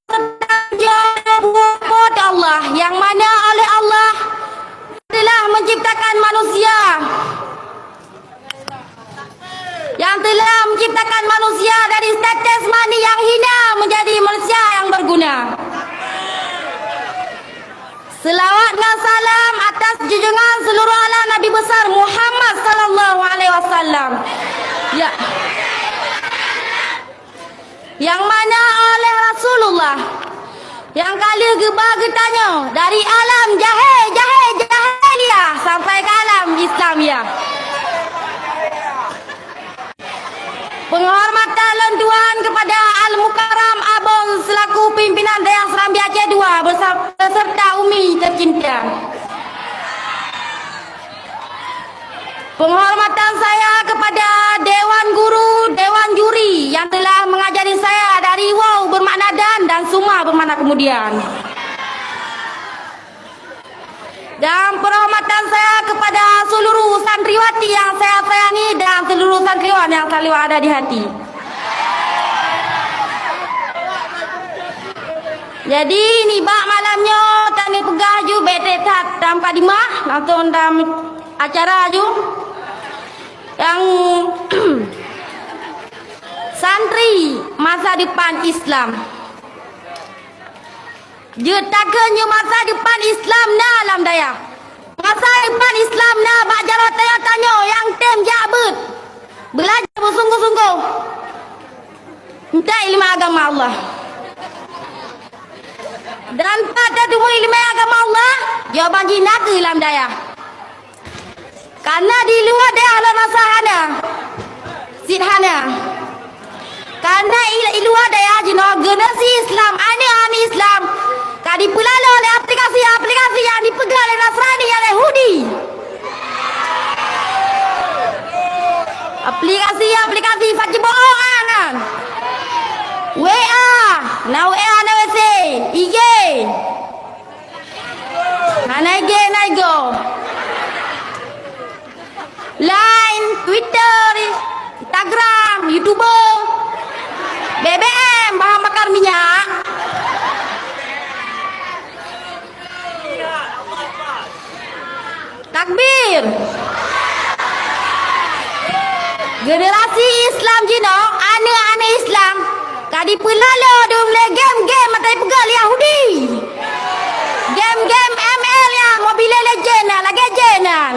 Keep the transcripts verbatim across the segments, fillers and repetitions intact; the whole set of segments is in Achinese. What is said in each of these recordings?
serta jawab buat Allah, yang mana oleh Allah telah menciptakan manusia, yang telah menciptakan manusia dari tetes mani yang hina menjadi manusia yang berguna. Selawat dan salam atas junjungan seluruh alam Nabi besar Muhammad sallallahu alaihi wasallam. Ya. Yang mana oleh Rasulullah yang ka lheueh geuba geutanyoe dari alam jahé-, jahé-, jahiliyah sampai ke alam Islamiyah. Penghormatan lôn tuan kepada Al-Mukarram Abon selaku pimpinan Dayah Serambi Aceh dua bersama, beserta Umi tercinta. Penghormatan saya kepada Dewan Guru, Dewan Juri yang telah mengajari saya dari waw bermakna dan dan suma bermakna kemudian. Dan penghormatan saya kepada seluruh santriwati yang saya sayangi dan seluruh santriwan yang selalu ada di hati. Jadi, nibak malam nyoe, tanyoe peugah ju bék that tam kadimah, langsung tam acara ju. Yang santri masa depan Islam. Jeuet takheun nyoe masa depan Islam na lam dayah. Masa depan Islam na bak jaroe tanyoe-tanyoe nyang tem jak beuet. Beulajar beusunggoh-sunggoh. Enteuk ileumèe agama Allah. Dan pat tatumeung ileumèe agama Allah, jawaban jih na keuh lam dayah. Karena di luwa dayah lôn rasa hana, cit hana. Karena i-, i luwa dayah jinoe generasi Islam, aneuk-aneuk Islam, ka dipeulalo lé aplikasi-aplikasi nyang dipeugah lé Nasrani, nyang Yahudi. Aplikasi-aplikasi Facebook, oh, anan. W A, na W A, na W C, I G. Hana I G, na I G. Line, Twitter, Instagram, YouTube, B B M, bahan bakar minyak. Takbir! Generasi Islam jinoe, aneuk-aneuk Islam, ka dipeulalo dum lé game-game mata ipeugah lé Yahudi. Game-game M L nyan, Mobile Legend nyan, lagèe jén nyan.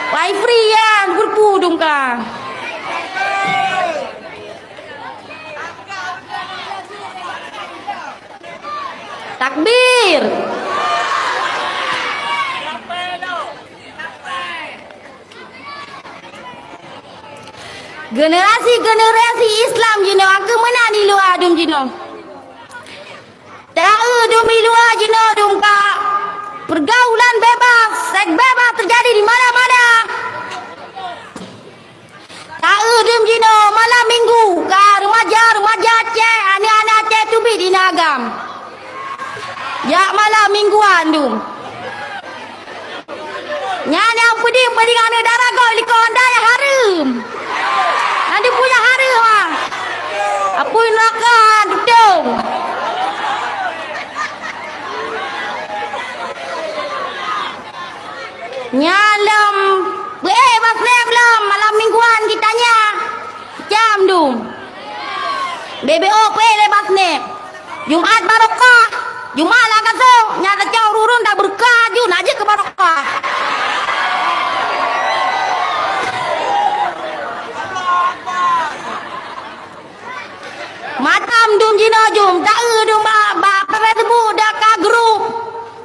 Wifi nyan, gurpu dum ka. Takbir! Generasi-generasi Islam jinoe, angkeu meunan di luwa dum jinoe. Taeu dum di luwa jinoe dum ka pergaulan bebas, seks bebas terjadi di mana-mana. Taeu dum jinoe malam minggu ka remaja-remaja Aceh, aneuk-aneuk Aceh teubiet di agam. Jak malam mingguan dum. Nyan nyang peuding-peuding aneuk dara gob likot Honda nyang hareuem. Nyang dipunyah hareuem ah. Apui neuraka tutong. Nyan lom, beuék bak snap lom malam mingguan geutanyoe. Jam dum. B B O peuék lé bak snap. Jumat barokah. Jumat lam gasoe, nyan tacok ureueng-ureueng dak beureukat ju, na jeuet keu barokah. Macam dum jinoe jum, taeu dum bak, bak Facebook dak ka grup.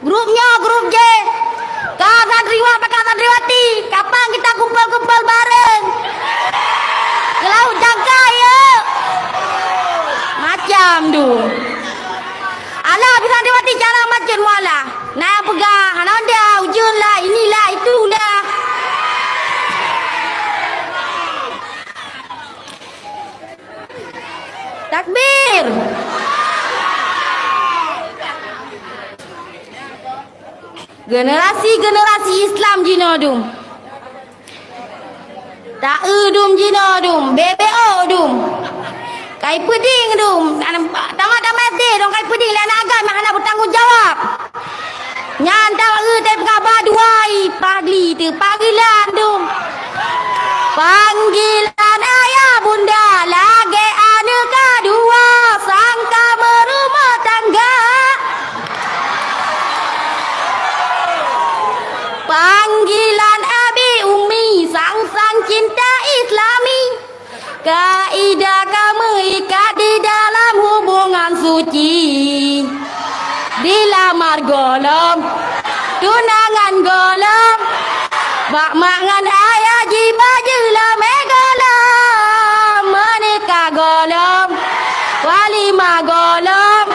Grup nyoe, grup jéh. Ka santriwan, ka santriwati, kapan kita kumpul-kumpul bareng? Keu laôt jangkai, yuk. Macam dum. Alah, bisa santriwati cara macam mana? Na nyang peugah, hana onda, ujeuen lah, inilah, itulah. Takbir! Generasi-generasi Islam jinoe dum. Taeu dum jinoe dum, B B O dum. Kai peuding dum, tamah-tamah S D dong kai peuding lé aneuk agam nyang hana beutanggung jawab. Nyan taeu teupeugah ba dua i pagli teu panggilan dum. Panggilan ayah bunda lagée aneuk ka dua sangka meurumoh tangga. Panggilan abi umi sang-sang cinta Islami. Kaidah ka meuikat di dalam hubungan suci. Dilamar gohlom, tunangan gohlom, bak mak ngon ayah jiba jeulamé gohlom, meunikah gohlom, walimah gohlom,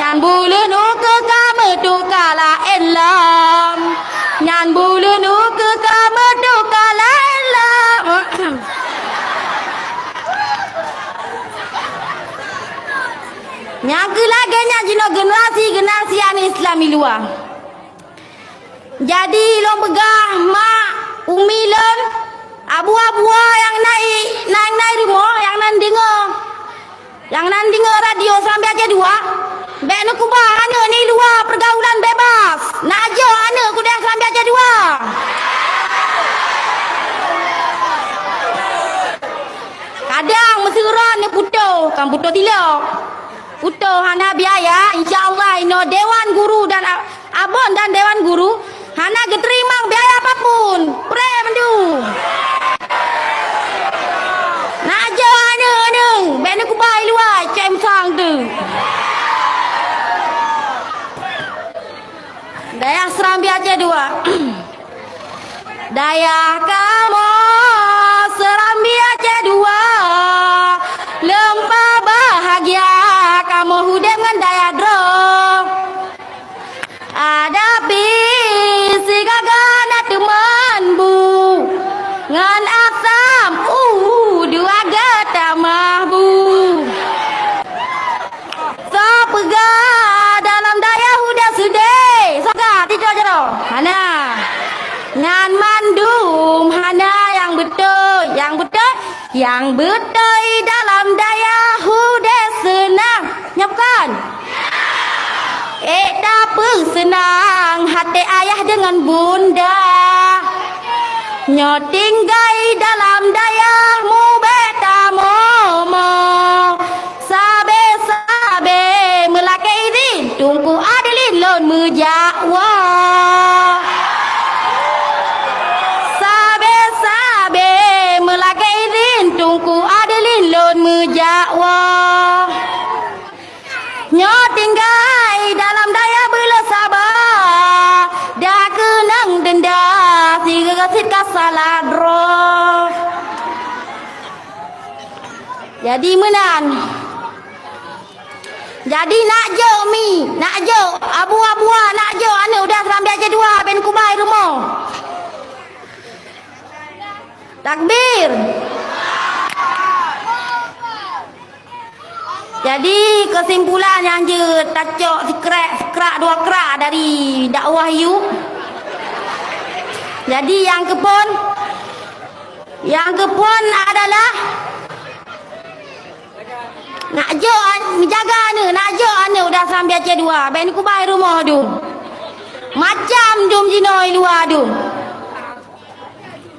nyan buleuen ukeue ka meutuka laén lom. Nyan buleuen ukeue ka meutuka laén lom. Nyang keu lagée nyan jinoe generasi-generasi aneuk Islam i luwa. Jadi lôn peugah mak, umi lôn, abu-abua nyang na i, nyang na i rumoh, nyang na deungoe. Nyang na deungoe radio Serambi Aceh dua, bék neukeubah aneuk nibak luwa pergaulan bebas. Nak jok aneuk keu Serambi Aceh dua. Kadang meusiuroe neuputôh, kan putôh tilok. Putôh hana biaya, insya Allah inoe Dewan Guru dan a-, Abon dan Dewan Guru hana geuteurimong biaya apapun. Preh mandum. Nak jok aneuk-aneuk, bék neukeubah i luwa, cém sang tu. Dayah Serambi Aceh dua. Dayah kamoe Serambi Aceh dua, leumpa bahagia kamoe udeb ngon dayah droe. Adak pih sigaga na teuman bu, ngon asam u dua geutamah bu. Soe peugah dalam dayah udeb seudeh? Soe peugah tijoe jaroe? Hana. Nyan mandum hana nyang beutôi. Nyang beutôi, nyang beutôi dalam dayah udeb seunang. Nyo kon? Ék tapeuseunang até ayah deungon bunda. Nyoe tinggai dalam dayah mubék tamomo. Sabe-sabe meulakée idhin Teungku Adelin lôn meujak woe. Sabe-sabe meulakée idhin Teungku Adelin lôn meujak woe. Nyoe tinggai dalam dayah beuleusaba, dak keunong denda sigoe cit ka salah droe. Jadi meunan. Jadi nak jok mi, nak jok abu-abua, nak jok aneuk udah Serambi Aceh dua ben kubai rumoh. Takbir. Jadi, keusimpulan nyang jeuet tacok sikrak, sikrak dua krak dari dakwah yue. Jadi, nyang keupon, nyang keupon adalah nak jok an-, meujaga aneuk, nak jok aneuk udah Serambi Aceh dua, ben kubai rumoh dum. Macam dum jinoe i luwa dum.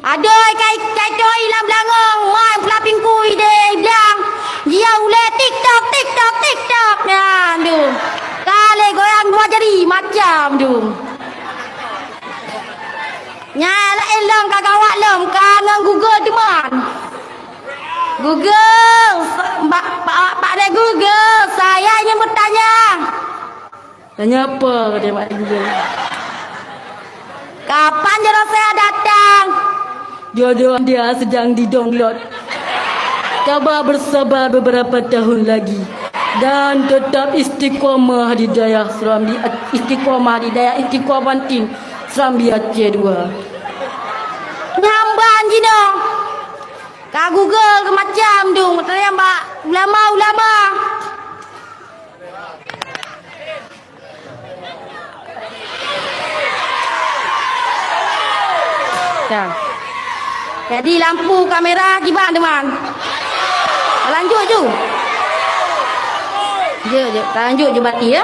Adoe kai, kai toi lam beulangong, mai peulaping kui deh blang. Jia ulée TikTok, TikTok, TikTok. Nyan dum. Ka lé goyang dua jari macam dum. Nyan laén lom ka gawat lom, ka ngon Google teuma. Google, sa-, bak, bak, bak deh Google, saya ingin bertanya. Tanya apa, kata Mak Guru? Kapan jodoh saya datang? Jodoh dia sedang di-download. Tabah bersabar beberapa tahun lagi dan tetap istiqomah di dayah Serambi, istiqomah di dayah istiqomah Banting, Serambi Aceh dua. Nyamban jinoe. Ka Google ke macam tu, tanya bak ulama-ulama. Dah. Jadi lampu kamera kiban teman. Lanjut ju. Jeuet, jeuet. Lanjut jubati, ya.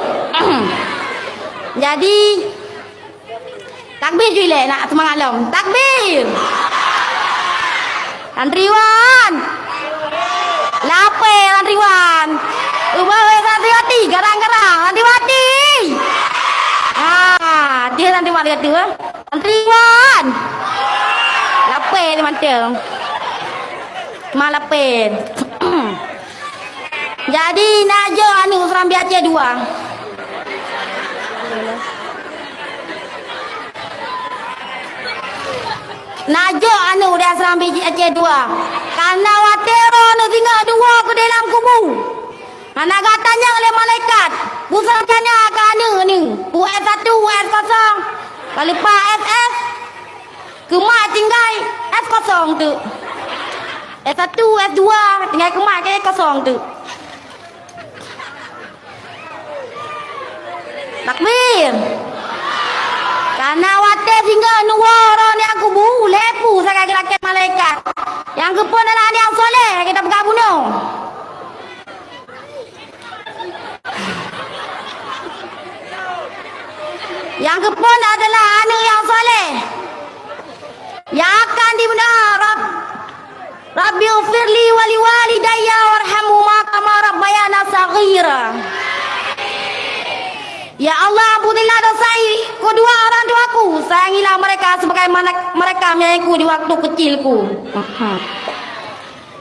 Jadi, takbir ju ilèe, nak seumangat lom. Takbir! Santriwan! Lapée santriwan! Ubah wéh santriwati, garang-garang santriwati! Ha, dia santriwan kata, eh. Santriwan! Lapée ni mantong. Ma lapée. Jadi, na jok aneuk Serambi Aceh dua. Na jok aneuk di Serambi Aceh dua. Karena watée roh aneuk singoh dua keu dalam kubu. Hana geutanyong lé malaikat. Peue tanyong keu aneuk nyoe. Peue S satu, peue S kosong. Ka leupah S S. Keumat tinggai S kosong tu. S satu, S dua, tinggai keumat ke kosong tu. Takbir. Karena watée singoh neuwoe roh nyang kubu, lhée peue sagai geulakée malaikat. Nyang keuphon adalah aneuk nyang soleh, kita peugah bunoe. Nyang keuphon adalah aneuk nyang soleh. Nyang akan dibeuna, Rab-, Rabbighfirli wa liwalidayya warhamhuma kama rabbayana shaghira. Ya Allah, ampunilah dosa kedua orang tuaku, sayangilah mereka sebagaimana mereka menyayangiku di waktu kecilku.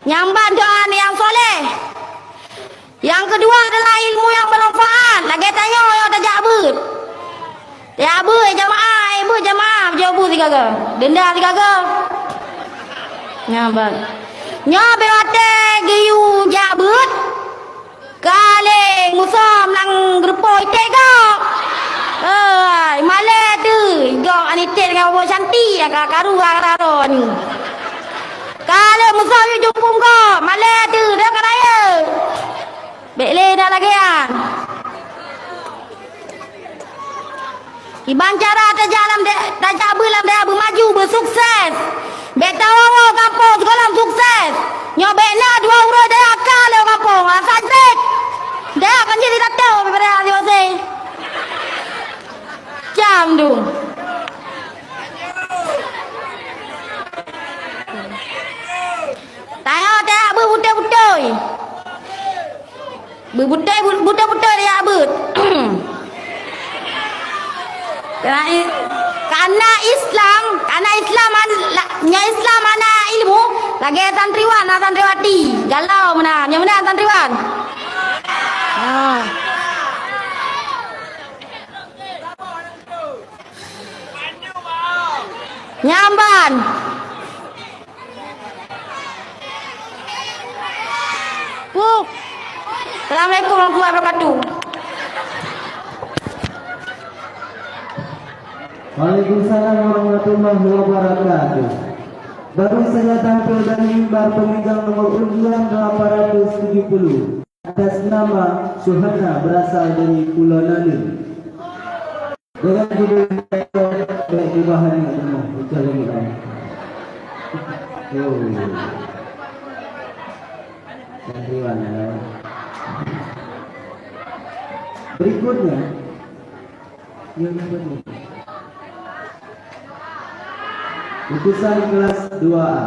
Nyang ban doa aneuk nyang soleh. Nyang keudua adalah ilmu nyang bermanfaat. Lagée tanyoe nyang tajak beuet. Tajak beuet, jamaah, eh, beuet jamaah, jok beuet sigaga. Denda sigaga. Nyan ban. Nyoe bèk watée geuyue jak beuet. Ka lé musoh lam geureupoh iték gob. Hei, malée teuh gob aneuk iték deungon boh cantik, ka karu ka raro ni. Ka lheueh musoh yue jumpung gob, malée teuh, dong ka rayeuk. Bék lé na lagée nyan. Kiban cara tajak lam da-, tajak beulam dayah beumaju, beusukses. Bék tawoe-woe gampông sigohlom sukses. Nyoe bék na dua uroe dayah ka lé gampông, asai jrét. Dayah kan jadi tato, bibra ajo se. Cam dong. Tayang tajak beubeutôi-beutôi. Beubeutôi, bu-, beutôi-beutôi tajak beuet. Karena i-, karena Islam, karena Islam an-, la-, nyoe Islam hana ilmu, lagée santriwan, hana santriwati. Galau meunan, nyang meunan santriwan. Ha. Nyan ban. Puh. Assalamualaikum warahmatullahi wabarakatuh. Waalaikumsalam warahmatullahi wabarakatuh. Baru saja tampil dari mimbar pemegang nomor undian delapan ratus tujuh puluh atas nama Suhana, berasal dari Pulau Nalu. Dengan judul Bèk Ubah Aneuk Rumoh, ucah lagèe nyan. Yo. Santriwan, ya. Berikutnya, yang berikutnya. Utusan kelas dua A.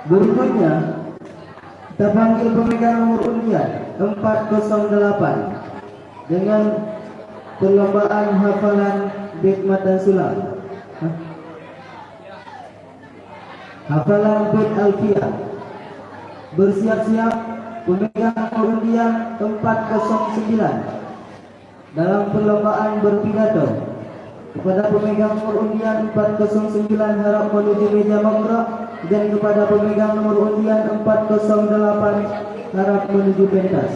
Berikutnya, kita panggil pemegang nomor undian empat kosong delapan dengan perlombaan hafalan bait matan sulam. Hah? Hafalan bait Alfiah. Bersiap-siap pemegang nomor undian empat kosong sembilan. Dalam perlombaan berpidato, kepada pemegang nomor undian empat kosong sembilan harap menuju meja mangkrak dan kepada pemegang nomor undian empat kosong delapan harap menuju pentas.